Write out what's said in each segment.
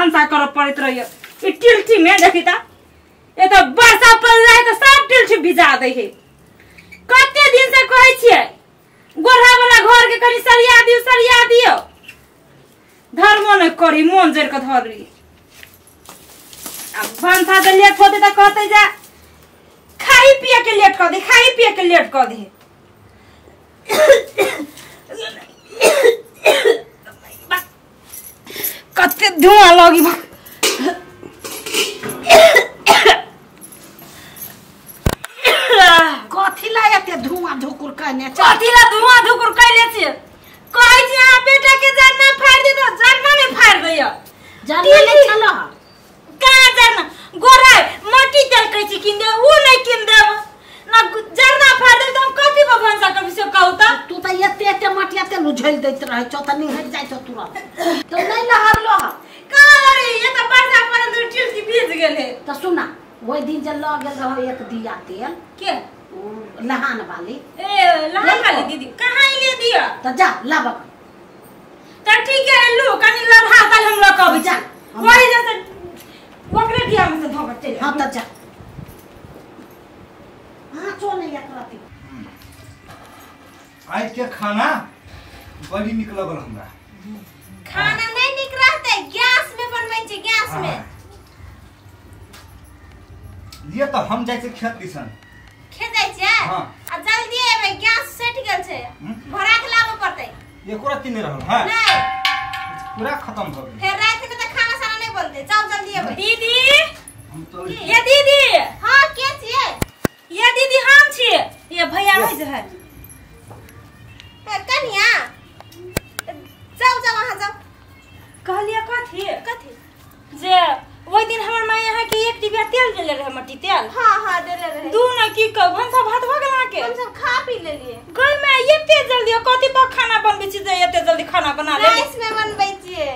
भनसा करऽ पड़ैत रहैया। ई टिलठी में देखी त ए त वर्षा पड़ जाय त सब टिलठी भिजा दै है। कते दिन से कहै छियै गोरहा वाला घर के कनी सरिया दियो सरिया दियो, धर्मो नहीं करी मन जर के धरी। अब भनसा जे लेट होते त कहते जा खाई पिए के लेट कर दे, खाई पिए के लेट कर दे। कते धुआं लगी बा। कथी ला एते धुआं धुकुर कहने छै? कथी ला धुआं धुकुर कहले छै? कहै छी अहाँ बेटा के जरना फाड़ दे त जरना नै फाड़ दैया। जरना नै छल कहाँ जरना? गोरा मट्टी तेल कहै छी किन दे, उ नै किन देब ना जरना फाड़ दे त हम कथी पर भनसा करबी से कहू त? तू त एते एते मटिया तेल उझैल दैत रहै छौ त निहर जाइ छौ तुरंत, त नै लहरलो ह कहाँ लहरी? ये त वर्षा पड़ल त टिलटी भीज गेल हे। त सुना ओहि दिन जे ल गेल रहो एक दिया तेल के लहान वाली, ए लहान वाली दीदी कहाँ ले दिया? त जा लाब त ठीक है लू कनी लढ़ा दल हम ल कहब जा वही जैसे ओकरे दिया में से धोक चल। हां त जा। हां चो नहीं एकरती। आज के खाना बड़ी निक लगल हमरा। खाना नहीं निक रहते, गैस में बनबै छै, गैस में। लिए त हम जाइ छै खेत दिसन। खेत जाइ छै? हां। आ जल्दी एबै, गैस सटि गेल छै, भरा के लाबऽ पड़तै। एको रत्ती नहीं रहल। हां नहीं, पूरा खत्म भ गेल। फेर रात में त खाना साना नहीं बनतै, जाओ जल्दी एबै। दीदी हम तो ये दीदी। हां के छियै? ये दीदी हम छियै, ये भैया होइ जे है। ए कनिया जाओ जाओ वहां जाओ। कहलियै कथी? कथी? जे ओहि दिन हमर माय अहाँ के एक डिब्बा तेल देले रहे, मट्टी तेल। हां हां देले रहे। दू ना की कहू भनसा भात भ गेल अहाँ के? हम सब खा पी लेलिए। गई में एते जल्दी कथी पर खाना बनबै छी जे एते जल्दी खाना बना ले? गैस में बनबै छियै।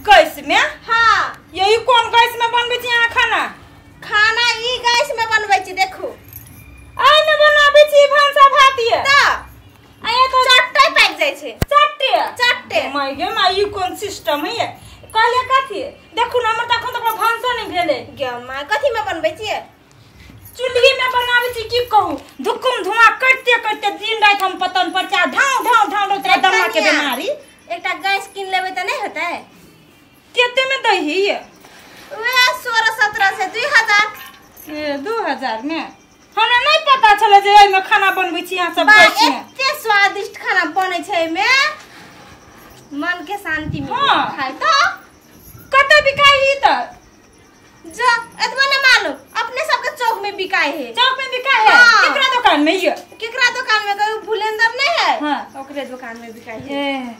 गैस में? हां। यही कोन गैस में बनबै छी अहाँ खाना? खाना ई गैस में बनबै छी देखू। आइ में बनाबै छी भनसा भात ये? त आ ये तो चट्टे पाकि जाइ छै। चट्टे? चट्टे। My गे my ई कोन सिस्टम है? कहलियै कथी? देखू न हमर त अखन तक भनसो नहीं भेलै। गे माय कथी में बनबै छियै? चूल्ही में बनाबै छी की कहू, धुकुम धुआं करते करते दिन राति हम पतन पर चा ढाव ढाव ढाव रोतरा दमा के बीमारी। एकटा गैस किन लेबै त नहीं होतै? कते में दै ही ये? वएह 16-17 से 2000। ए 2000 में हमरा नहीं पता छलै जे एहिमे खाना बनबै छी अहाँ सब गैस में। एते स्वादिष्ट खाना बनै छै एहिमे, मन के शांति मिले। हां खाइ त कते बिकाइ ही त? जा एतबा ने मालूम, अपने सबके चौक में बिकाइ है। चौक में बिकाइ है? हाँ। केकरा दुकान में ये? केकरा दुकान में कहू भूलेंद्र नहीं है? हां ओकरे दुकान में बिकाइ है। ए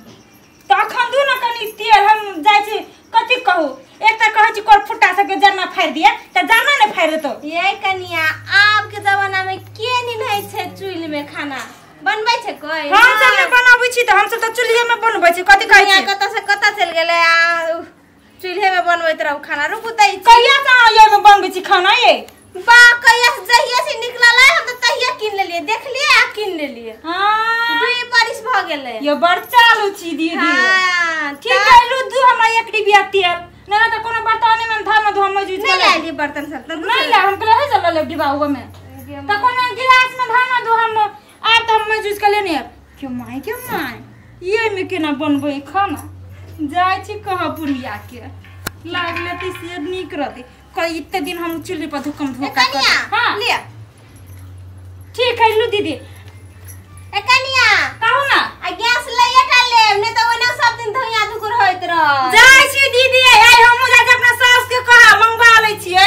त अखन दू न कनी तेल हम जाइ छी कथी कहू, एक त कहै छी कोर फुट्टा सबके जरना फाड़ि दिया त जरना नै फाड़ि देतौ। ये कनिया आब के जमाना में के निन्है छै चूल्हि में खाना बनबै छै कोई? हम सब नै बनाबै छी त हम सब त चूल्हे में बनबै छी। कथी कहै छी? कत से कत चल गेलै आ चूल्हे में बनबैत रहू खाना। रुकू दै छी। कहिया से अहाँ ये में बनबै छी खाना ये? बा कहिया से, जहिया से निकलल है हम त तहिया किन लेलिए, देखलिए आ किन लेलिए। हां 2 बरिस भ गेलै। ये बड़ चालू छी दीदी। हां ठीक है लू दू हमरा एक डिब्बा तेल ना त कोनो बर्तन में धर न धो हम मौजूद नहीं लाली बर्तन सब त नहीं ला हम कहले है चल ले डिब्बा हुआ में त कोनो गिलास में धर न धो हम आब त हम मौजूद के लेने आब। क्यों my क्यों my ये में केना बनबै खाना? जाइ छी कह बुढ़िया के लागले त से नीक रहतै। कई इतने दिन हम चूल्हे पर धुकम धोका कर। हां लिया ठीक है लू दीदी। ए कनिया कहू ना आ गैस लइए टा लेब नै त ओना सब दिन धुइया धुकुर होइत रह। जाइ छी दीदी आइ हम जा अपना सास के कहा मंगवा लै छियै।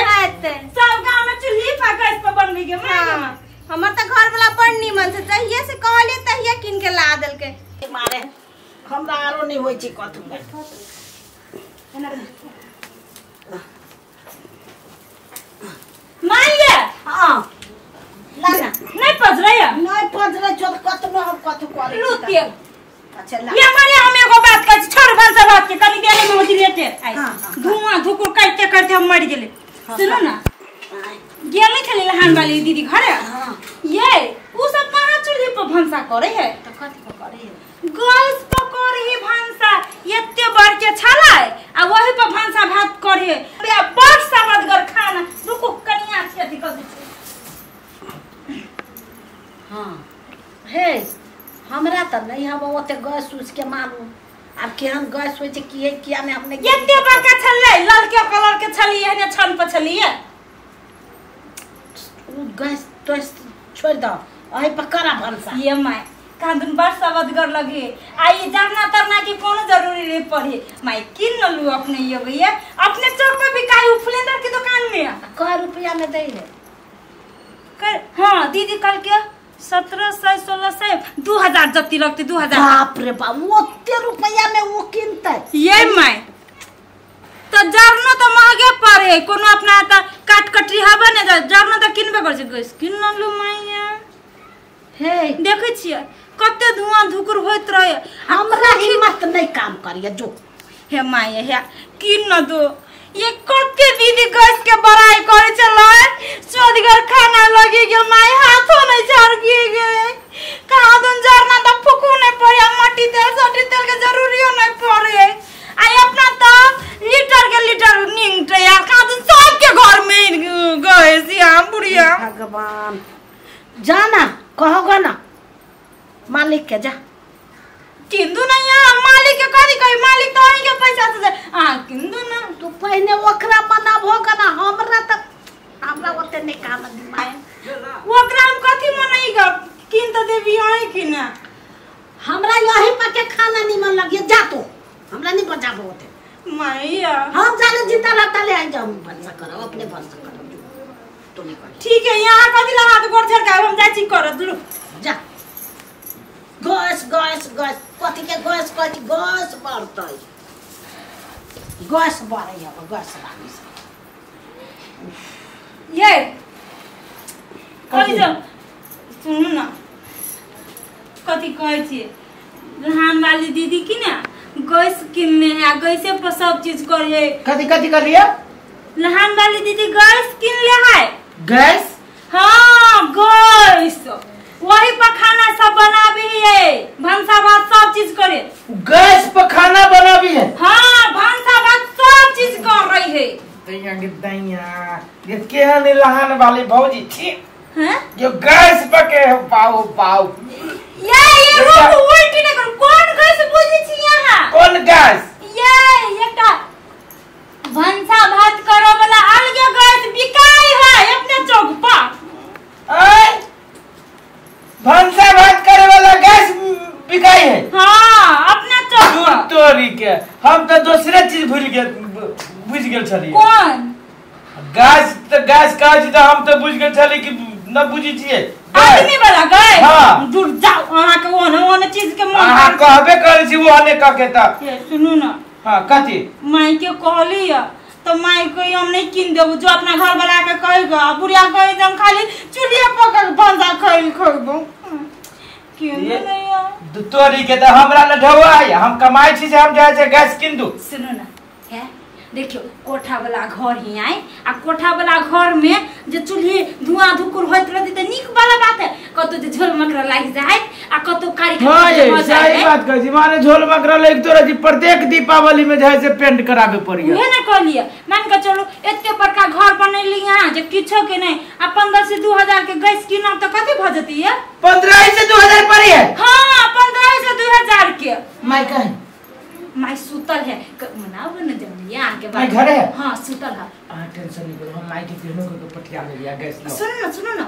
सब गांव में चूल्ही पर गैस पर बनबै के। हां हमर त घर वाला बड़ नीमन छै, जहिया से कहलिए तहिया किन के ला देलकै। मारे हमरा आरो नहीं होइ छै कथु। माइया हां ला ना नहीं पजरै नहीं पजरै छौ त कतनो हम कथु करै लू तेल। अच्छा ला ये मारे हम एगो बात कहै छी, छोड़ भनसा भात के कनी देले में होती लेटे आई। धुआं धुकुर करते करते हम मर गेले। सुनो ना गेल नहीं छलै लहान वाली दीदी घरे। हां ये उ सब कहां चूल्ही पर भनसा करे है? त कथि पर करे है? गैस पर करे है भनसा। एते बड़ के छलै आ आ वही पर भनसा भात करे बड़ समदगर खाना। रुकू कनिया छी अथी कर दै छी। हाँ हे हमरा त नहीं हम ओते गैस उस के मालूम आब केहन गैस होइ छै की है किया ने हमने एते बड़का छलै ललके कलर के छलिए ने छन पर छलिए उ गैस तो छोड़ दो अही पर करा भनसा। ये my कांदन बड़ समदगर लगे आ ई जरना तरना के कोनो जरूरी नहीं पड़े my किन न लू अपने ये भैया अपने चौक पे बिकाई फुलेंदर की दुकान में कै रुपया में दै है कर। हां दीदी कल के 1700 1600 2000 जत्ती लगते 2000। बाप रे बाप ओते रुपया में वो किनते ये my तो जरनो तो महंगे पड़े कोनो अपना त काट कटरी हबे ने जरनो त किनबे कर छै गैस किन न लू माइया। हे देखै छियै कते धुआं धुकुर होइत रहे हमरा हिम्मत नहीं काम करिए जो हे my हे किन न दो ये कते दीदी गैस के बड़ाई करे छलै सोदगर खाना लगे गेल my हाथो नहीं झरकी गे कहाँ दुन जरना त फुकू नहीं पड़े मट्टी तेल सटी तेल के जरूरियो नहीं पड़े आ अपना त लीटर के लीटर निंगटे यार कहाँ दुन सबके घर में गैस या बुढ़िया। भगवान जाना कहोगा ना मालिक के जा किंदू ना यहाँ मालिक के कथी कही मालिक तो अहीं के पैसा से आ किंदू ना तू पहिने ओकरा मनाबो ना हमरा त हमरा ओते नहीं काम दिमाग ओकरा हम कथी मनाई ग किन त देबी अहीं कि ना हमरा यही पके खाना निमन लगिए जा तू हमरा नहीं बचाबो ओते मैया हम जाने जिंदा रहता ले आ जाऊं भनसा करब अपने भनसा करब तू नहीं कर। ठीक है यहाँ कथी ला हाथ गोड़ झरकाब हम जाइ छी करत लू जा। गैस गैस गैस कथी के गैस कथी गैस बढ़तै गैस बढ़ै अब गैस राखी ये कथी सुनू ना कथी कहै छियै लहान वाली दीदी की ना गैस किनने है गैसे पर सब चीज करे कथी कथी कर लिया लहान वाली दीदी गैस किन ले है गैस। हाँ गैस वही पर खाना सब बनाबी है भनसा भात सब चीज करे गैस पर खाना बनाबी है। हाँ भनसा भात सब चीज कर रही है दैया के दैया ये केहन लहान वाली भौजी छी हैं जो गैस पर के पाओ पाओ ये रुक उल्टी नहीं कर कौन गैस बुझी छी यहाँ कौन गैस ये एकटा भनसा भात करो वाला अलगे गैस बिकाई है अपने चौक पर ऐ भनसा भात करे वाला गैस बिकाई है। हाँ अपने चौक पर तोरी के हम तो दूसरे चीज भूल गए बुझ गेल छलिए कौन गैस त गैस कहै छी त हम तो बुझ गेल छली कि न बुझी छियै आदमी वाला गैस। हाँ। दूर जाओ अहाँ के ओने ओने चीज के मन अहाँ कहबे करै छी ओने कह के त सुनू ना। हाँ कथी माई के कहली तो माई को हम नहीं किन देबू जो अपना घर वाला के कहेगा बुढ़िया कहे हम खाली चूल्हे पकड़ भंसा खइल खइबो क्यों नहीं तोरी के त हमरा न ढौआ है हम कमाई छी से हम जाइ छै गैस किन दू। सुनू ना है देखियो कोठा वाला घर ही आए आ कोठा वाला घर में जे चूल्हे धुआं धुकुर होइत रहती त नीक वाला बात है कतो जे झोल मकरा लागि जाए आ कतो कारी हां सही बात कहै छी माने झोल मकरा लागि तो रही प्रत्येक दीपावली में जाय से पेंट कराबे पड़ी उहे ना कहलिए मान के चलो एते बड़का घर बनैली यहां जे किछो के नहीं आ 15 से 2000 के गैस किनब त कथि भ जती है 15 से 2000 पड़ी है। हां 15 से 2000 के my कहे माई सुतल है मनाओ न जल्दी आके माई घरे है। हां सुतल है आ टेंशन नहीं करो हम माई के केनो के पटिया ले लिया गैस लो। सुनो ना सुनो ना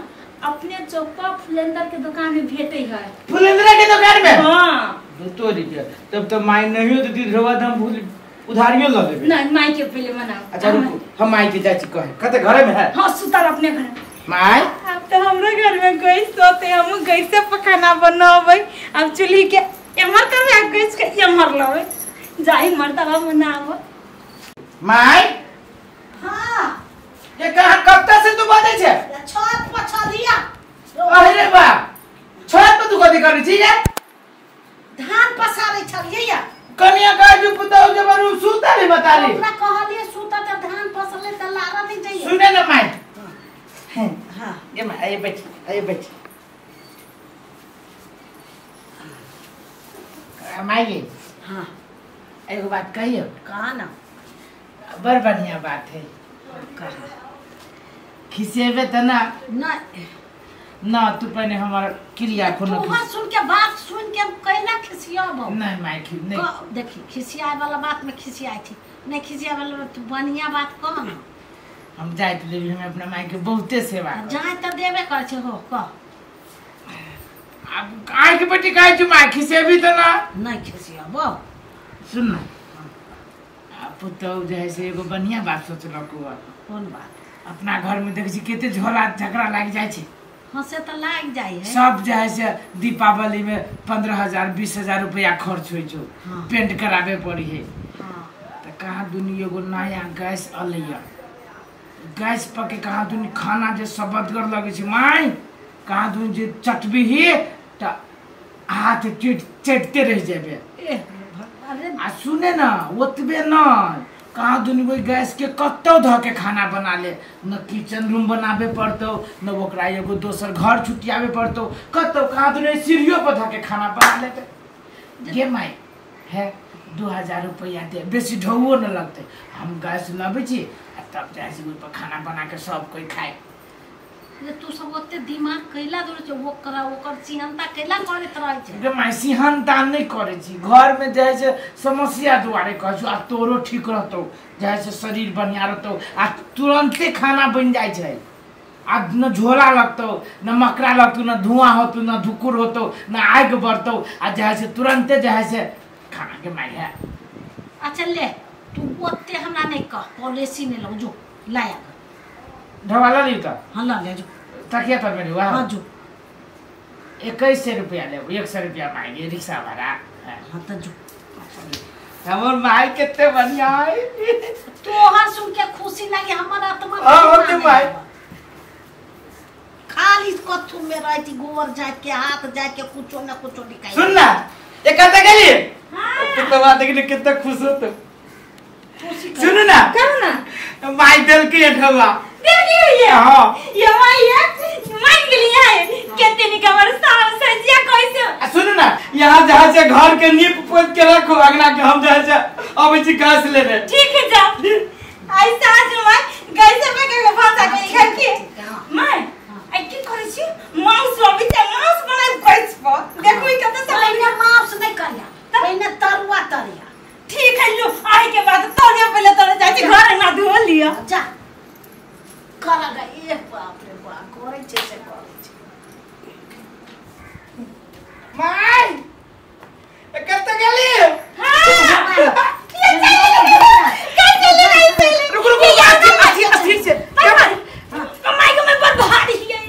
अपने चौपा फुलेंदर के दुकान में भेटे है फुलेंद्र के दुकान में। हां दो रुपया तब तो माई नहीं हो तो ढोवा हम भूल उधारियो ल लेबे नहीं माई के पहले मनाओ। अच्छा रुको हम माई के जाइ छी कहे कते घरे में है। हां सुतल अपने घर माई अब तो हमरो घर में गैस होते हम गैसे पर खाना बनाबै अब चूल्ही के एमर करबै गैस के एमर लबै जाई मर्दवा मनावो my. हां ये कहां कब से तू बाजै छे छत पर छलिया अरे बा छत पर तू कथी करै छी रे धान पसारै छलियै या कनिया गाय जो पुताऊ जे बरू सुतली बताली ओकरा कहलिए सुता त धान पसले त लारा नहीं जाइए सुने ना my. हां ये my आइए बैठ आइए बैठ माई। हां एगो बात कहियो कहा ना। बड़ बढ़िया बात है। खिसेबे त ना नहीं ना तू पहले हमार क्रिया को न तोहर सुन के बात सुन के कैला खिसियाबो नहीं माई खि नहीं देखी खिसियाए वाला बात में खिसियाई थी नहीं खिसियाए वाला तू बढ़िया बात कह ना। हम जाइत देवी हम अपना माई के बहुते सेवा जाय त देबे कर छे हो कह। अब काहे के बेटी काहे तू माई खिसेबी त ना नहीं खिसियाबो। सुन ना पुतहु जे है से एगो बढ़िया बात सोचलक। कोन बात? अपना घर में देख छी केते झोला झगड़ा लाग जाय छै। हाँ से तो लाग जाय है। सब जे है से दीपावली में 15,000 20,000 रुपया खर्च होइ छौ। हाँ। पेंट कराबे पड़ी है। हाँ। त कहाँ दुनी एगो नया गैस अलैया गैस पर के कहाँ दुनी खाना जे सबदगर लगे छै माई कहाँ दुनी जे चटबी ही त हाथ चटते रह जेबे। आ सुने ना ओतबे न कहाँ दुनी ओहि गैस के कतौ धऽ के खाना बना ले न किचन रूम बनाबे पड़तौ न ओकरा एगो दोसर घर छुटियाबे पड़तौ कतौ कहाँ दुनी सीढ़ियो पर धऽ के खाना बना लेते। गे माई है 2000 रुपया दे बेसी ढौओ न लगतै। हम गैस लबै छी आ तब जाइ छी ओहि पर खाना बना के सब कोइ खाए। तू सब ओते दिमाग कैला दूर छै ओकरा ओकर सिहनता कैला करैत रहै छै। गे माई सिहनता नहि करै छी घर में जे है से समस्या दुआरे कहै छी। आ तोरो ठीक रहतौ जे है से शरीर बढ़िया रहतौ आ तुरंते खाना बनि जाइ छै। आ न झोला लगतौ न मकड़ा लगतौ न धुआं होतौ न धुकुर होतौ न आगि बढ़तौ आ जे है से तुरंते जे है से खाना के माई है। अच्छा ले तू ओते हमरा नहीं कह पॉलिसी नहीं लौ जो लाया ढवाला ली त। हाँ ला ले जो तकिया पर मेरी वाह। हाँ जो 2100 रुपया ले 100 रुपया मांगे रिक्शा भाड़ा। हाँ त जो हमर माई केते बढ़िया है। तोहर सुन के खुशी लागे हमर आत्मा। हां होते माई खाली कथु में रहती गोबर जात के हाथ जात के कुछो न कुछो निकाल। सुन ना एक कत गेली। हां तो बात देखली कितना खुश होत। खुशी सुन ना करू ना माई देल के ढवा ये हां ये माई है मान गेली है केते निक हमर सास सजिया कैसे। आ सुन ना यहां जहां से घर के नीप पोत के रखो अगना के हम जहां से अबै छी गैस लेबे। ठीक है जा आई साँझ में गैस पे के भाषा के खाइ के माई आई की करै छी मांस अबै छै मांस बनाइ गैस पर देखू ई कते समय पहिने मांस नहीं करिया पहिने तरुआ तरिया। ठीक है लो आई के बाद तरिया पहिले तर जाइ छी घर ना धो लिया जा करा गई। ए बाप रे बाप करै छै से करै छै। माई कत गेली? हां ये चल ले कैसे ले रुक रुक अथी अथी से माई के मैं बड़ भारी है।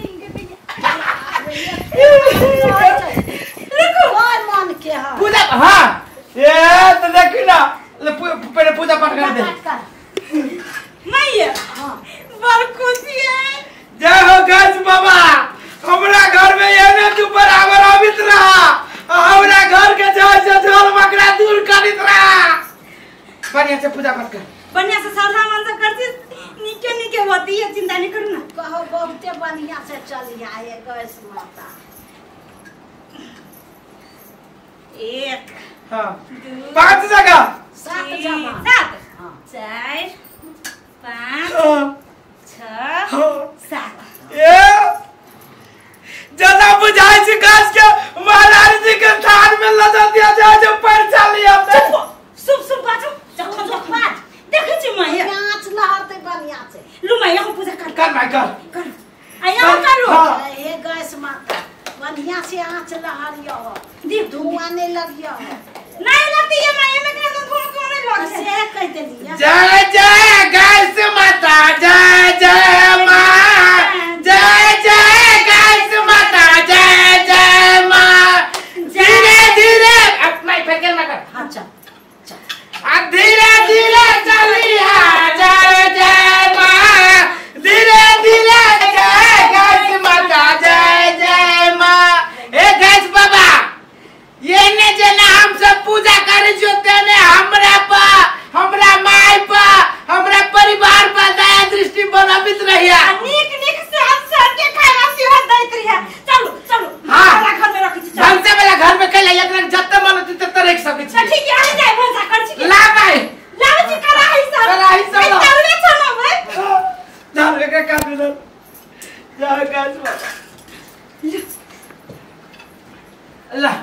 रुको कोई मन के हां पूजा हां ए तो देखी ना ले पहले पूजा पाठ कर दे माई। हां बड़ खुशी है। जय हो गैस बाबा हमरा घर में एने तू बराबर आबित रहा हमरा घर के जल से झोल मकड़ा दूर करित रहा। बढ़िया से पूजा पाठ कर बढ़िया से सावधान मन से करती निके निके होती है चिंता नहीं करू ना। कहो बहुते बढ़िया से चलिया ये गैस माता। 1 हां 5 जगह 7 जगह 7 4 5 6 7 ए ज्यादा बुझाई छी गैस के महाराज जी के थान में लजा दिया जाए जो पैसा लिया सुप सुप बाजू जखन जखन बाज देखै छी माई नाच लहरते बढ़िया से लू माई हम पूजा कर कर माई कर कर आ यहां करू। हे गैस माता बढ़िया से आंच लहरियो दीप धुआं नहीं लगियो नहीं लगती ये माई में के धुआं क्यों नहीं लग से कह देलिया। जय जय गैस माता जय जय मां जय जय गैस माता जय जय मां। धीरे धीरे अपना फेंके ना कर। हां चल चल आ धीरे धीरे चलिया जय जय मां धीरे धीरे जय गैस माता जय जय मां। ए गैस बाबा ये ने जना हम सब पूजा करे जो तेने हमरा पा हमरा माई पा हमरा परिवार पा दया दृष्टि बनाबित ला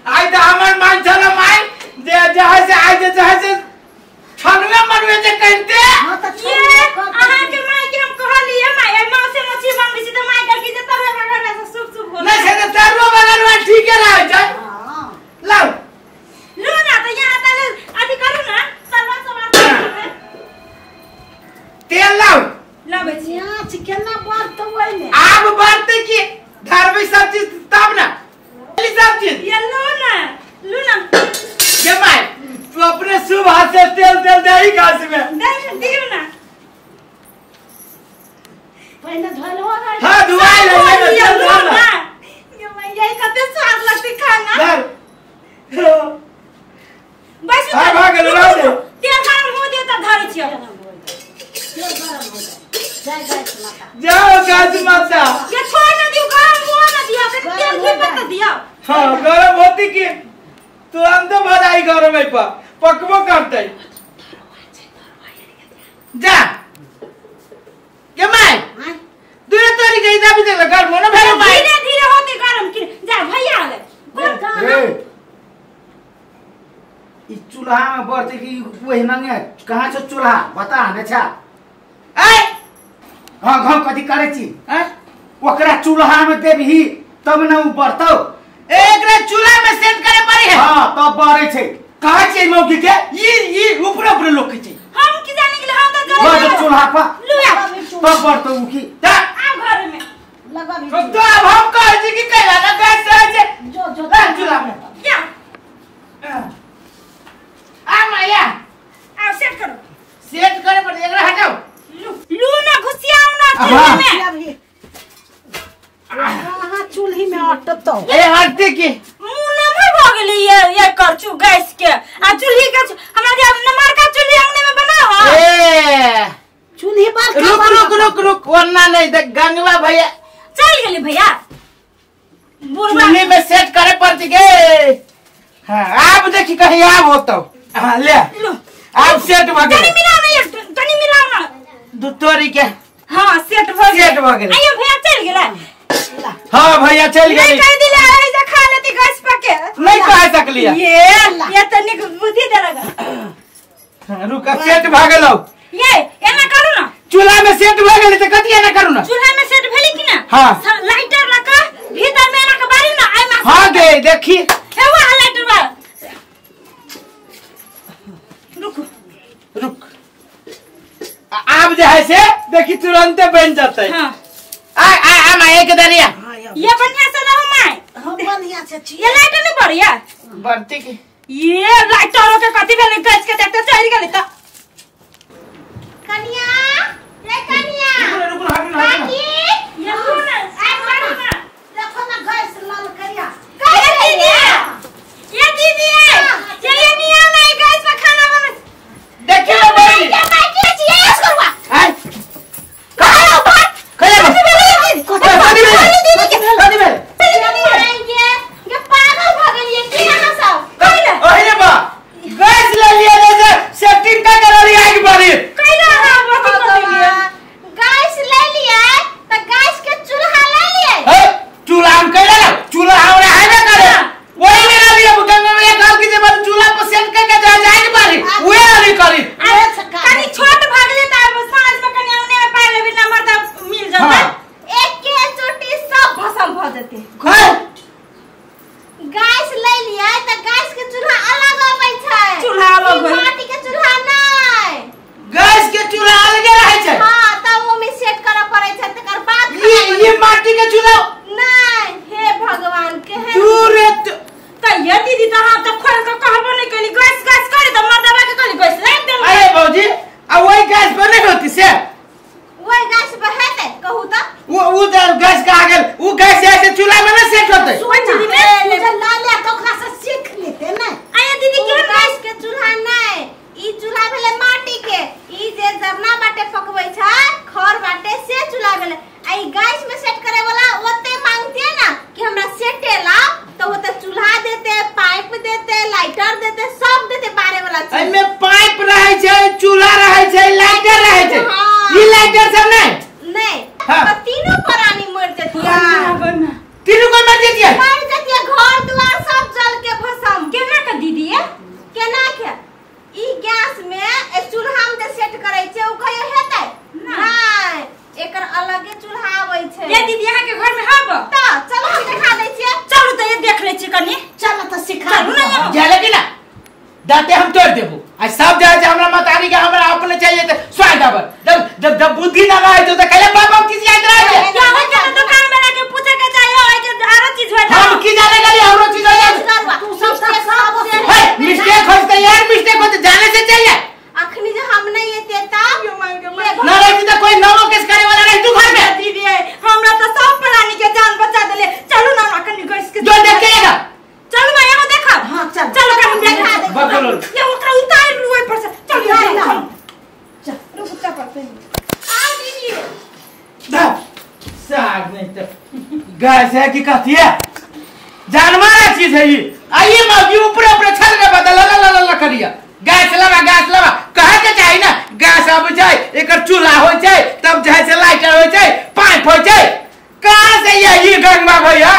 आइ त हमर मान छल माई जे जहाँ से आइ जे जहाँ से छनुए मनुए जे कहते। हां त ये अहाँ के माई के हम कहलिए माई आई माँ से मछली बनबै छी त माई कहलकी जे तरुआ बगरवा से सूप सूप हो। नहीं से त तरुआ बगरवा ठीक रहै छै। हां लाउ लो ना त यहाँ त अथी करू ना तरुआ सब तेल लाउ लाबै छी। आँच केना बढ़तौ ओइमे? आब बढ़तै की धरबै सब चीज तब ना सब चीज। ये लो ना लो ना के माई तू अपने शुभ हाथ से तेल तेल दही घास में दे दियो ना पहिने धोल हो गई। हां धुआई ले ले ये तेल लो धर ना ना। ये माई यही कते स्वाद लगतै खाना। धर बस हां भा गेल रह दे। तेल गरम हो दे त धरै छियै। तेल गरम हो जाए जय गैस माता। जाओ गैस माता ये छोड़ ना दियो गरम हो ना दियो तेल घी पर त दियो। हां गरम होती की तुरंत भराई गरम है पर पकबो करतै। जा के माई दूरे तोरी गई दाबी दे गरम न भेल माई। धीरे धीरे होते गरम की जा भैया ले ए ई चूल्हा में बरते कि ओहि नंगे कहाँ छ चूल्हा बता ने छा। ए हां घाव कथी करै छी? ओकरा चूल्हा में देबही तब न उ बरतौ। एकरा चूल्हा में सेट करे पड़ी है। हां तब बरै छै। कहा छै मौगी के ई ई ऊपर ऊपर लोक छै। हम की जाने गेल हम त बड़ चूल्हा पर लुआ तब बरतौ उ की ता आ घर में लगबी तो अब हम कहै छी कि कैला ना गैस से जो जो चूल्हा में या आ माया आ सेट करो। सेट करे पर एकरा हटाओ। लू ना घुसियाओ ना चूल्हा में। कहाँ चूल्ही में अटतौ? ए हटते की मुंह नमर भ गेलै ये ये करचू गैस के आ चूल्ही के हमरा जे नमर का चूल्ही अंगने में बनाओ। ए चूल्ही पर रुक रुक रुक रुक वरना नहीं देख गंगवा भैया चल गेली भैया बुढ़वा चूल्ही में सेट करे पड़ती के। हां आप देखी कहीं आब होतौ। हां ले आप सेट भ गेल। तनी मिलाओ ना ये तनी मिलाओ ना दू तोरी के। हां सेट भ गेल सेट भ गेल। आइयो भैया चल गेला। हां भैया चल गेली। नहीं कह दिले आई जा खा लेती गैस पके नहीं कह सकलिया। ये तनिक बुद्धि देलक। रुक सेट भ गेलौ। ये एना करू ना चूल्हा में सेट भ गेलै त कथि एना करू ना? चूल्हा में सेट भेली कि ना? हां लाइटर लका भीतर में एना के बारी ना आई मा। हां दे देखी हे वा लाइटर बा रुक रुक आब जे है से देखी तुरंते बन जतै। हां आ आ आ माई के दरिया ये बढ़िया से रहो माई। हम बढ़िया से छी। ये लाइटर नहीं बढ़िया बढ़ती की ये लाइटरो के कथि भेलै गैस के देखते चढ़ गेलै त। कनिया रे कनिया रुक रुक हट ना काकी ये लो ना आ मारो ना देखो ना गैस लाल करिया। ये दीदी ये दीदी ये निया नहीं गैस पर खाना बना देखियो बड़ी ये माई के छी ये करवा हाय खाओ भात खैले कथि भेलै कथि भेलै? ये पागल भ गेलिए की अहाँ सब? कैला ओहिले बा गैस ले लिया ले से सेटिंग का करली आग बारी कैला हां अथी कर देलिए गैस ले लिए त गैस के चूल्हा ले लिए। हे चूल्हा हम कैला ना चूल्हा हमरा हैबे करे वही में ले लिया गंगा में एक की जे बात चूल्हा पर सेट करके जा जाए बारी उहे वाली करी। कनी छोट भ गेलै त अब साँझ में कनी औने में पाइ लेबी नंबर त मिल जतै। एक के चोटी सब भस्म भ जतै। गैस ले लिए त गैस के चूल्हा अलग अबै छै। चूल्हा अलग ई माटी के चूल्हा नै। गैस के चूल्हा अलगे रहै छै। हां त ओ में सेट करऽ पड़ै छै तकर बाद ये माटी के चूल्हा नै। हे भगवान केहन दूर त ये दीदी त हम त खोल के कहबो नै केली गैस गैस करे त मर्दबा के कहली गैस राख देल। अरे भौजी आ वही गैस पर नहीं होती से वही गैस पर हेतै कहू त वो गैस का आ गेल उ गैस ऐसे चूल्हा में ना सेट होती। छोड़ देबो आ सब जाय छै हमरा मतारी के हमरा अपने चाहिए त स्वाद आबर जब जब जब बुद्धि ना रहे तो कहले बाप बाप किसी आइत रहे छै। क्या होय के दुकान वाला के पूछे के चाहिए होय के आरो चीज होय। हम की जाने गली हमरो चीज हो जाए। तू सब सब हे मिस्टेक होय त यार मिस्टेक होते जाने से चाहिए। अखनी जे हम नहीं एते तब ना रही त कोई नवो केस करे वाला नहीं तू घर में। दीदी हमरा त सब प्राणी के जान बचा देले। चलू ना हमरा कनी गैस के जो देखेगा। चलू मैं यहाँ देखा। हां चल चलो का हम देखा दे। बकलो ये ओकरा उतार लू ओइ पर से। चल चल चल रुक जा पर पे आओ दीदी। साग नहीं तो गैस है कि कहती है जानवर चीज है ये। आइए मौगी ऊपर ऊपर छल के बदल ला ला ला करिया गैस लगा कहे के चाही ना गैस अब जाए एकर चूल्हा हो जाए तब जाए से लाइटर हो जाए पाइप हो जाए। कहां से ये गंगा भैया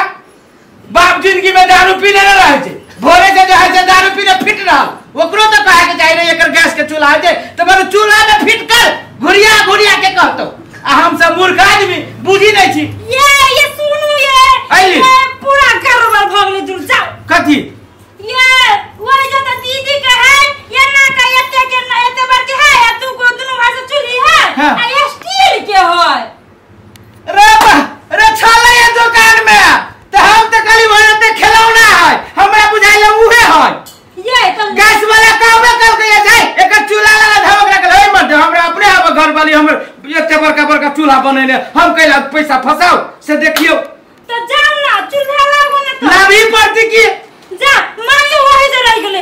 बाप जिंदगी में दारू पीने न रहे छे भोरे से जो है से दारू पीने फिट रहा ओकरो तो कहे के चाही ना एकर गैस के चूल्हा हो जाए तो मारो चूल्हा में फिट कर घुरिया घुरिया के कहतो आ हम सब मूर्ख आदमी बुझी नहीं छी। ये सुनू ये पूरा कारोबार भ गेलै दूर जाओ। कथी ये वही जो त दीदी के है ये ना का एते के ना एते बार के है आ तू को दुनु भाई से चूल्ही है हाँ। आ ये स्टील के है। रे बा रे छले ये दुकान में त हम त खाली भरते खिलौना है हमरा बुझाइल उहे है। ये त गैस वाला कहबे कल के जाए एकर चूल्हा लगा धमक रखल है मत हमरा अपने हम घर वाली हमर एते बड़का बड़का चूल्हा बनेले हम कैला पैसा फसाओ से देखियो त जाओ ना चूल्हा लागो ना त लाभी पड़ती की जा मां के वही जे रह गेले।